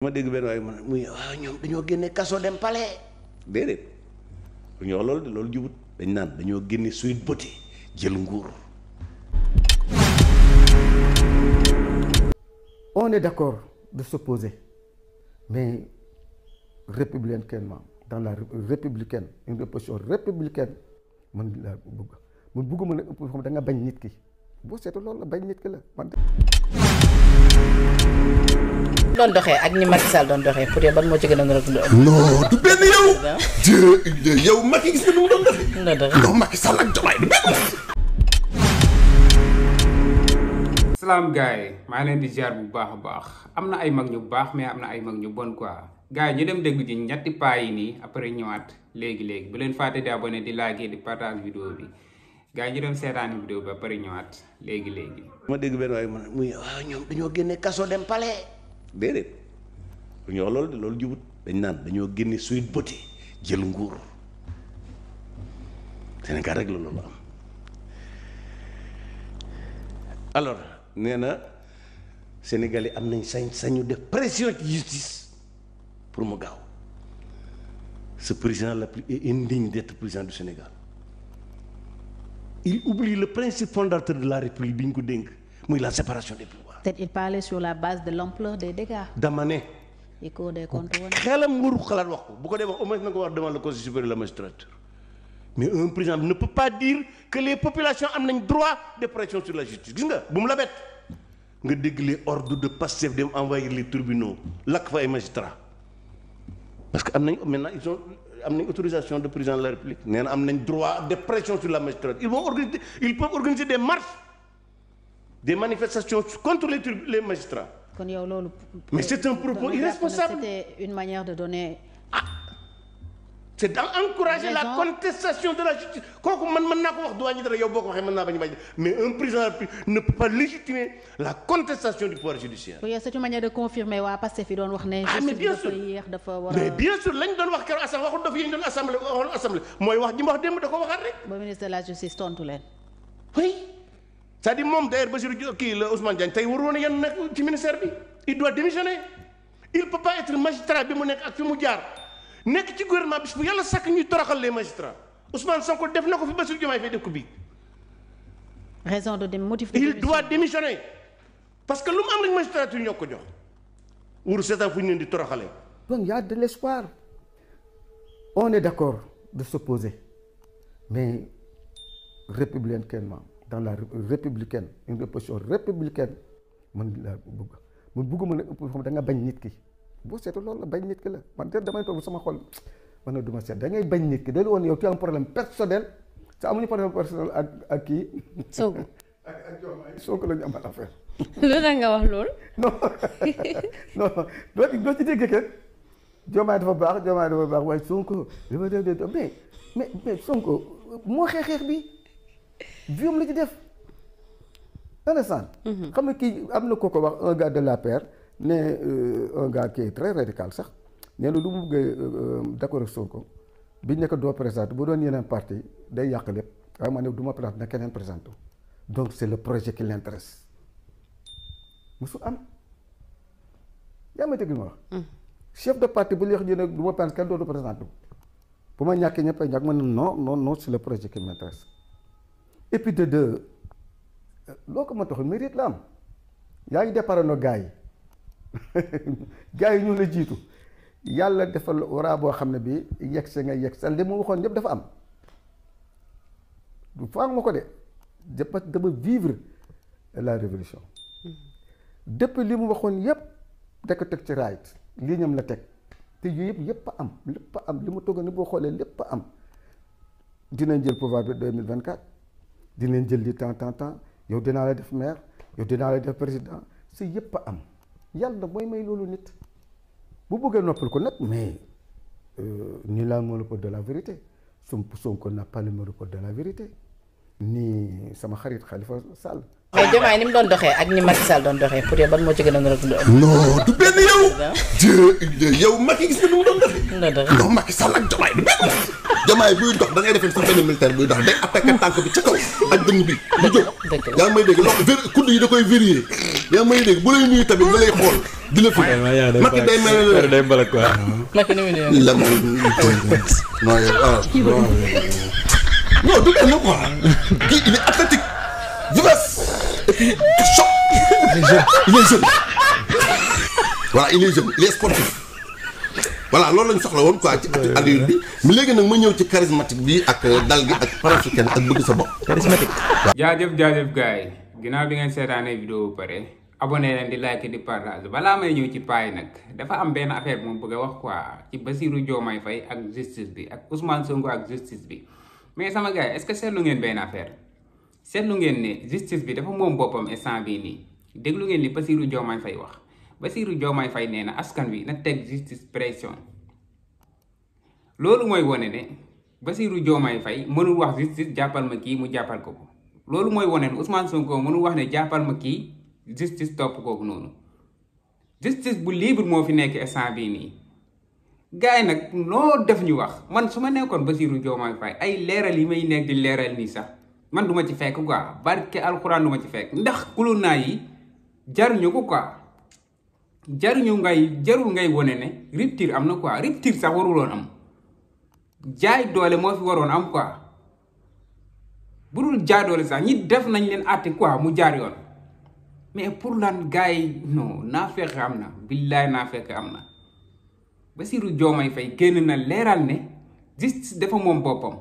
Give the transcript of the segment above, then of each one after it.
ma dégg benn waaye man muy waaw ñoom dañoo génne kaso dem palais déedéet bu ñu wax loolu de loolu jubut dañ naan dañoo génne Sweet Beauté jël nguur. On est d'accord de s'opposer mais républicainement dans la républicaine une opposition républicaine man laa bëgg man bëgguma ne opposition da nga bañ nit ki boo seetlu loolu la bañ nit ki la man. doon doxee ak ñi Macky Sall doon doxee pour yow ban moo ci gën a non du benn yow Macky gis nga nu mu doon doxee. non Macky Sall ak Diomaye du benn. salaam gars yi maa leen di ziar bu baax a baax am na ay mag ñu baax mais am na ay mag ñu bon quoi gars yi ñu dem déglu ji ñetti paa yi nii après ñëwaat léegi bu leen fàtte di abonné di liker di partage vidéo bi gars yi ñu dem seetaani vidéo bi après ñëwaat léegi. ma dégg benn waaye man muy waaw ñoom dañoo génne kaso dem palais déedéet bu ñu wax loolu de loolu jubut dañ naan dañoo génne Sweet Beauté jël nguur Sénégal rek la loolu am alors nee na Sénégalais am nañ sañ-sañu def pression ci justice pour mu gaaw ce président la plus indigne d'être président du Sénégal il oublie le principe fondateur de la République bi ñu ko dénk muy la séparation des pouvoirs. Peut-être il parlait sur la base de l'ampleur des dégâts. dama ne. yi Cour des comptes woon. xelam waru xalaat wax ko bu ko dee wax au moins na ko wax devant le Conseil supérieur de la magistrature mais un président ne peut pas dire que les populations am nañ droit de pression sur la justice gis nga bu mu la bett nga dégg les ordres de Pastef dem envahir les tribunaux lakk fa ay magistrats parce que am nañ maintenant ils ont am nañ autorisation de président de la République nee na am nañ droit de pression sur la magistrature ils peuvent organiser des marches des manifestations contre les magistrats. kon yow loolu. mais c'est un propos irresponsable. C'était une manière de donner. c'est d'encourager la contestation de la justice kooku man mën naa ko wax duwaa ñi dara yow boo ko waxee mën naa bañ mais un président ne peut pas légitimer la contestation du pouvoir judiciaire. oui c'est une manière de confirmer waa Pastef yi doon wax ne. mais bien sûr dafa yéex dafa war a. mais bien sûr lañ doon wax keroog assemblée waxul dafa yéen doon assemblée mooy wax ji ma wax démb da ko waxaat rek. ba ministre de la justice tontu leen. oui c'est-à-dire moom d'ailleurs Bassirou kii la Ousmane Diagne tey waroon na yenn nekk ci ministère bi il doit démissionner il peut pas être magistrat bi mu nekk ak fi mu jaar. nekk ci gouvernement bi bu yàlla sàkk ñuy toroxal les magistrats Ousmane Sonko def na ko fi Bassirou Diomaye Faye def ko bii. raison de motif de il doit démissionner parce que lu mu am rek magistrature ñoo ko jox wuru seetaan fu ñu leen di toroxalee. donc y a de l'espoir on est d'accord de s'opposer mais républicainement dans la républicaine une opposition républicaine man laa bëgg man bëgguma ne opposition da nga bañ nit ki. boo seetlu loolu la bañ nit ki la man de damay toog sama xol man na du ma seet da ngay bañ nit ki da woon yow tu as un problème personnel te amuñu problème personnel ak kii. Sonko ak Diomaye Sonko la ñu amal affaire. lu tax nga wax loolu. non doo ci dégg kenn Diomaye dafa baax waaye Sonko li ma def mais Sonko moo xeex bi viom la ci def. understand. xam nga kii am na ko wax un gars de l'APR. ne un gars qui est très radical sax nee na lu mu bëggee d'accord ak Sonko biñ nekk doo présenté bu doon yeneen parti day yàq lépp waaye ma ne du ma présenté na keneen présenté donc c'est le projet qui l'intéresse musu am yaa ma dégg ma wax chef de parti bu ñu wax ñu ne du ma pense kenn dootu présenté bu ma ñàkkee ñëpp a ñàkk ma ne non c'est le projet qui m'intéresse et puis de deux loo ko ma taxul mérite la am yaa ngi départ no gars yi gars yi ñu la jiitu yàlla defal waraa boo xam ne bi yegg sa nga yegg sa li mu waxoon ñëpp dafa am du faang ma ko de parce que dama vivre la révolution depuis li mu waxoon yëpp da ko teg ci raayit lii ñam la teg te yooyu yëpp a am lépp a am li mu togg ni boo xoolee lépp a am dinañ jël pouvoir bi 2024 dinañ jël li temps yow dinaa la def maire yow dinaa la def président si yëpp a am yàlla mooy may loolu nit bu bëggee noppal ko nag mais ni la monopole de la vérité Sonko n'a pas le monopole de la vérité ni sama xarit Khalifa Sall. mais Diomaye ni mu doon doxee ak ñi Macky Sall doon doxee pour yow ban moo ci gën a non du benn yow Macky gis nga nu mu doon doxee. non Macky Sall ak Diomaye du benn. Diomaye buy dox da ngay defee sax benn militaire buy dox day attaqué tànk bi ca kaw ak dënn bi di jóg yaa ngi may dégg loxo kudd yi da koy vérifier yaa ngi may dégg bu lay nuyu tamit da lay xool di la fi Macky day mel day mbalak quoi Macky ni mu ne non du benn quoi kii il est athlétique vivace et puis choc il est jeune voilà il est jeune il est sportif voilà loolu lañ soxla woon quoi ci allure bi mais léegi nag ma ñëw ci charismatique bi ak dal gi ak panafricaine ak bëgg sa bopp charismatique jaajëf gars yi ginnaaw bi ngeen seetaanee vidéo bu pare abonné leen di like di partage balaa may ñëw ci paay nag dafa am benn affaire moom bëgg a wax quoi ci Bassirou Diomaye Faye ak justice bi ak Ousmane Sonko ak justice bi mais sama gars yi est-ce que seetlu ngeen benn affaire seetlu ngeen ne justice bi dafa moom boppam instant bii nii déglu ngeen li Bassirou Diomaye Faye wax Bassirou Diomaye Faye nee na askan wi na teg justice pression loolu mooy wane ne Bassirou Diomaye Faye mënul wax justice jàppal ma kii mu jàppal ko loolu mooy wane ne Ousmane Sonko mënul wax ne jàppal ma kii justice topp kooku noonu justice bu libre moo fi nekk instant bii nii gars yi nag noo def ñu wax man su ma nekkoon Bassirou Diomaye Faye ay leeral yi may nekk di leeral nii sax man du ma ci fekk quoi barke alxuraan du ma ci fekk ndax kulunaa yi jaruñu ko quoi jarul ngay wone ne rupture am na quoi rupture sax waruloon am jaay doole moo fi waroon am quoi bu dul jaay doole sax ñi def nañ leen àtte quoi mu jaar yoon mais pour lan gars yi non naa fekk am na billaay naa fekk am na Bassirou Diomaye Faye génn na leeral ne justice dafa moom boppam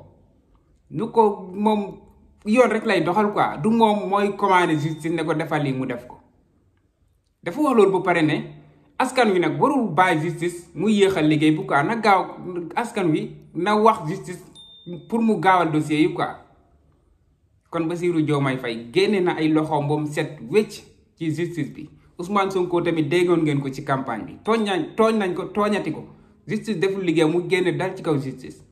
nu ko moom yoon rek lay doxal quoi du moom mooy commandé justice ne ko defal lii mu def ko dafa wax loolu bu pare ne askan wi nag warul bàyyi justice mu yéexal liggéey bu quoi na gaaw askan wi na wax justice pour mu gaawal dossier yi quoi kon Bassirou Diomaye Faye génne na ay loxoom ba mu set wecc ci justice bi Ousmane Sonko tamit déggoon ngeen ko ci campagne bi tooñ nañ ko tooñati ko justice deful liggéey mu génne dal ci kaw justice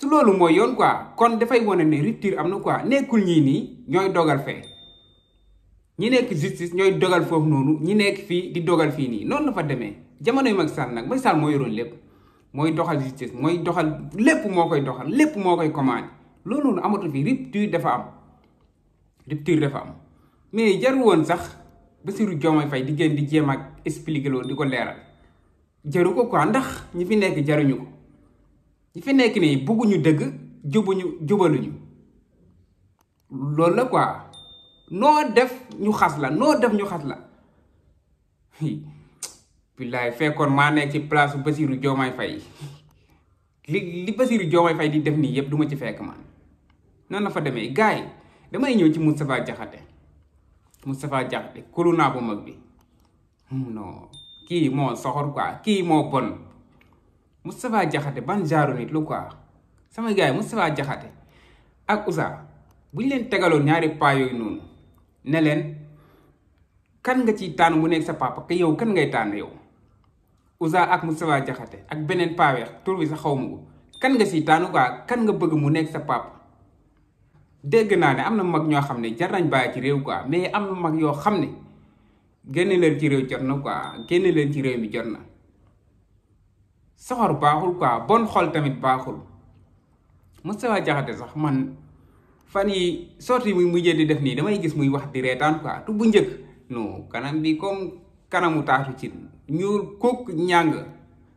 su loolu mooy yoon quoi kon dafay wane ne rupture am na quoi nekkul ñii nii ñooy dogal fee ñi nekk justice ñooy dogal foofu noonu ñi nekk fii di dogal fii nii noonu la fa demee jamonoy Macky Sall nag Macky Sall moo yoroon lépp mooy doxal justice mooy doxal lépp moo koy doxal lépp moo koy commandé loolu noonu amatu fi rupture dafa am mais jaru woon sax Bassirou Diomaye Faye di génn di jéem ak expliquer loolu di ko leeral jaru ko quoi ndax ñi fi nekk jaruñu ko ñi fi nekk nii bugguñu dëgg jubaluñu loolu la quoi noo def ñu xas la billaay fekkoon maa nekk ci place Bassirou Diomaye Faye li Bassirou Diomaye Faye di def nii yëpp du ma ci fekk man noonu la fa demee gars yi damay ñëw ci Moustapha Diakhaté kulunaa bu mag bi non kii moo soxor quoi kii moo bon Moustapha Diakhaté ban genre nit lu quoi sama gars yi Moustapha Diakhaté ak Ouza bu ñu leen tegaloon ñaari paa yooyu noonu ne leen kan nga ciy tànn mu nekk sa papa que yow kan ngay tànn yow Ouza ak Moustapha Diakhaté ak beneen paa weex tur bi sax xaw ma ko kan nga ciy tànn quoi kan nga bëgg mu nekk sa papa dégg naa ne am na mag ñoo xam ne jar nañ bàyyi ci réew quoi mais am na mag yoo xam ne génne leen ci réew jot na quoi génne leen ci réew mi jot na soxor baaxul quoi bon xol tamit baaxul Moustapha Diakhaté sax man fan yi sorti muy mujjee di def nii damay gis muy wax di reetaan quoi tu bu njëkk non kanam bi comme kanamu taatu ci ñuul kook ñàng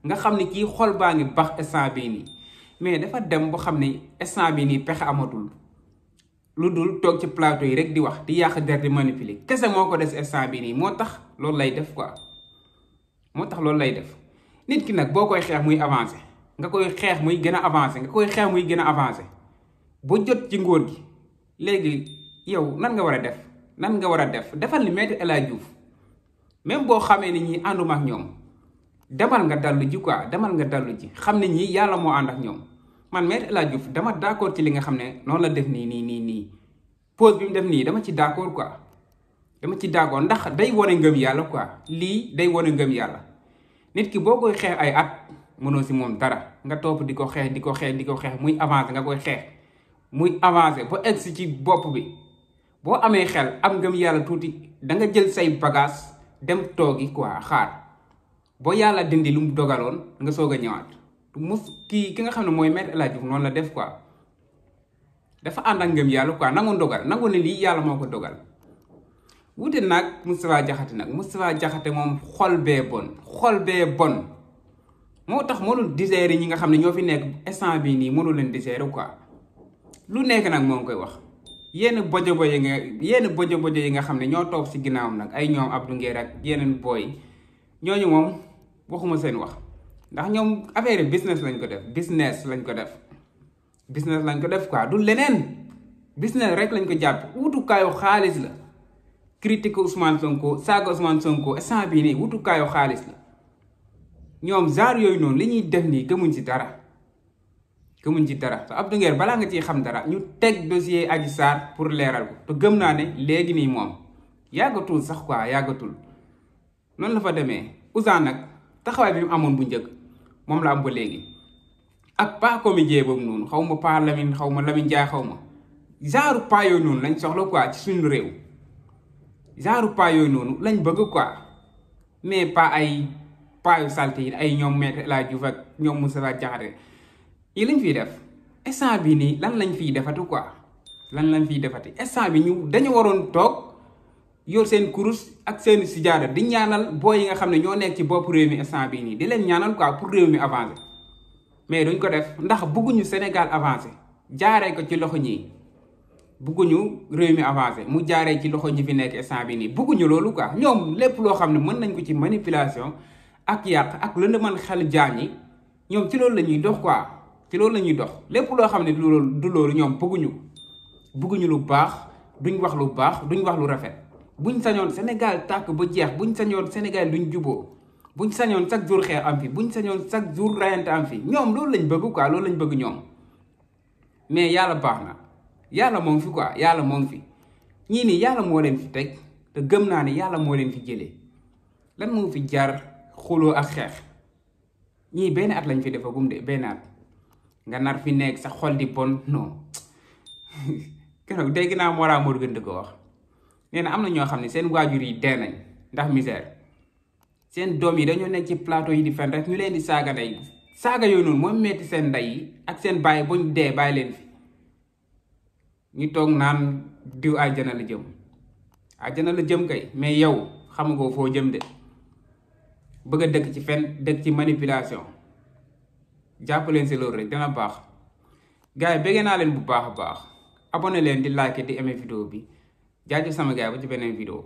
nga xam ne kii xol baa ngi bax instant bii nii mais dafa dem ba xam ne instant bii nii pexe amatul lu dul toog ci plateau yi rek di wax di yàq der di manipuler kese moo ko des instant bii nii moo tax loolu lay def quoi nit ki nag boo koy xeex muy avancé nga koy xeex muy gën a avancé ba jot ci ngóor gi léegi yow nan nga war a def defal ni Maître El Hadji Diouf même boo xamee ni ñi ànduma ak ñoom demal nga dallu ji quoi xam ne ñii yàlla moo ànd ak ñoom man Maître El Hadji Diouf dama d'accord ci li nga xam ne noonu la def nii pause bi mu def nii dama ci d'accord quoi ndax day wane ngëm yàlla quoi lii day wane ngëm yàlla nit ki boo koy xeex ay at mënoo si moom dara nga topp di ko xeex muy avancé nga koy xeex muy avancé ba egg si ci bopp bi boo amee xel am ngëm yàlla tuuti da nga jël say bagage dem toogi quoi xaar boo yàlla dindi lu mu dogaloon nga soog a ñëwaat ki nga xam ne mooy Maître El Hadji Diouf noonu la def quoi dafa ànd ak ngëm yàlla quoi nangu dogal nangu ne lii yàlla moo ko dogal. wute nag Moustapha Diakhaté nag Moustapha Diakhaté moom xol bee bon moo tax mënul digérer ñi nga xam ne ñoo fi nekk instant bii nii mënul leen digérer quoi lu nekk nag moo ngi koy wax. yenn bojo yi nga xam ne ñoo toog si ginnaawam nag ay ñoom Abdou Nguer ak yeneen booy ñooñu moom waxuma seen wax ndax ñoom affaire business lañ ko def quoi du leneen business rek lañ ko jàpp wutukaayu xaalis la. critique Ousmane Sonko saaga Ousmane Sonko instant bii nii wutukaayu xaalis la ñoom genre yooyu noonu li ñuy def nii gëmuñ ci dara te Abdou Nguer balaa nga ciy xam dara ñu teg dossier Adji Sarr pour leeral ko te gëm naa ne léegi nii moom yàggatul sax quoi yàggatul noonu la fa demee. Ousmane nag taxawaay bi mu amoon bu njëkk moom la am ba léegi ak pas comédien boobu noonu xaw ma pas Lamine xaw ma Lamine Ndiaye xaw ma genre pas yooyu noonu lañ soxla quoi ci suñu réew. genre pas yooyu noonu lañ bëgg quoi mais pas ay pas yu salté yi ay ñoom Maître El Hadji Diouf ak ñoom Moustapha Diakhaté yi lañ fiy def instant bi nii lan lañ fiy defati quoi instant bi ñu dañu waroon toog yor seen kurus ak seen sijaada di ñaanal booy yi nga xam ne ñoo nekk ci bopp réew mi instant bii nii di leen ñaanal quoi pour réew mi avancer mais duñ ko def ndax bëgguñu Sénégal avancer jaaree ko ci loxo ñii. bugguñu réew mi avancé mu jaaree ci loxo ñi fi nekk instant bi nii bugguñu loolu quoi ñoom lépp loo xam ne mën nañ ko ci manipulation ak yàq ak lu mën xel jaam yi ñoom ci loolu la ñuy dox quoi ci loolu la ñuy dox lépp loo xam ne du loolu ñoom bugguñu lu baax duñ wax lu baax duñ wax lu rafet buñ sañoon Sénégal tàkk ba jeex buñ sañoon Sénégal duñ juboo buñ sañoon chaque jour xeex am fi buñ sañoon chaque jour rayante am fi ñoom loolu lañ bëgg quoi loolu lañ bëgg ñoom mais yàlla baax na. yàlla moo ngi fi quoi yàlla moo ngi fi ñii nii yàlla moo leen fi teg te gëm naa ne yàlla moo leen fi jëlee lan moo fi jar xuloo ak xeex ñii benn at lañ fi defagum de benn at nga nar fi nekk sa xol di bon non keroog dégg naa Mora Morgan di ko wax nee na am na ñoo xam ne seen waajur yi dee nañ ndax misère seen doom yi dañoo nekk ci plateau yi di fen rek ñu leen di saaga ndey saaga yooyu noonu mooy metti seen ndey yi ak seen bàyyi buñ dee bàyyi leen fi. ñu toog naan diw àjjana la jëm kay mais yow xam nga foo jëm de bëgg a dëkk ci fen dëkk ci manipulation jàpp leen si loolu rek dana baax gars yi bëggee naa leen bu baax a baax abonné leen di like di aimer vidéo bi jaajëf sama gars ba ci beneen vidéo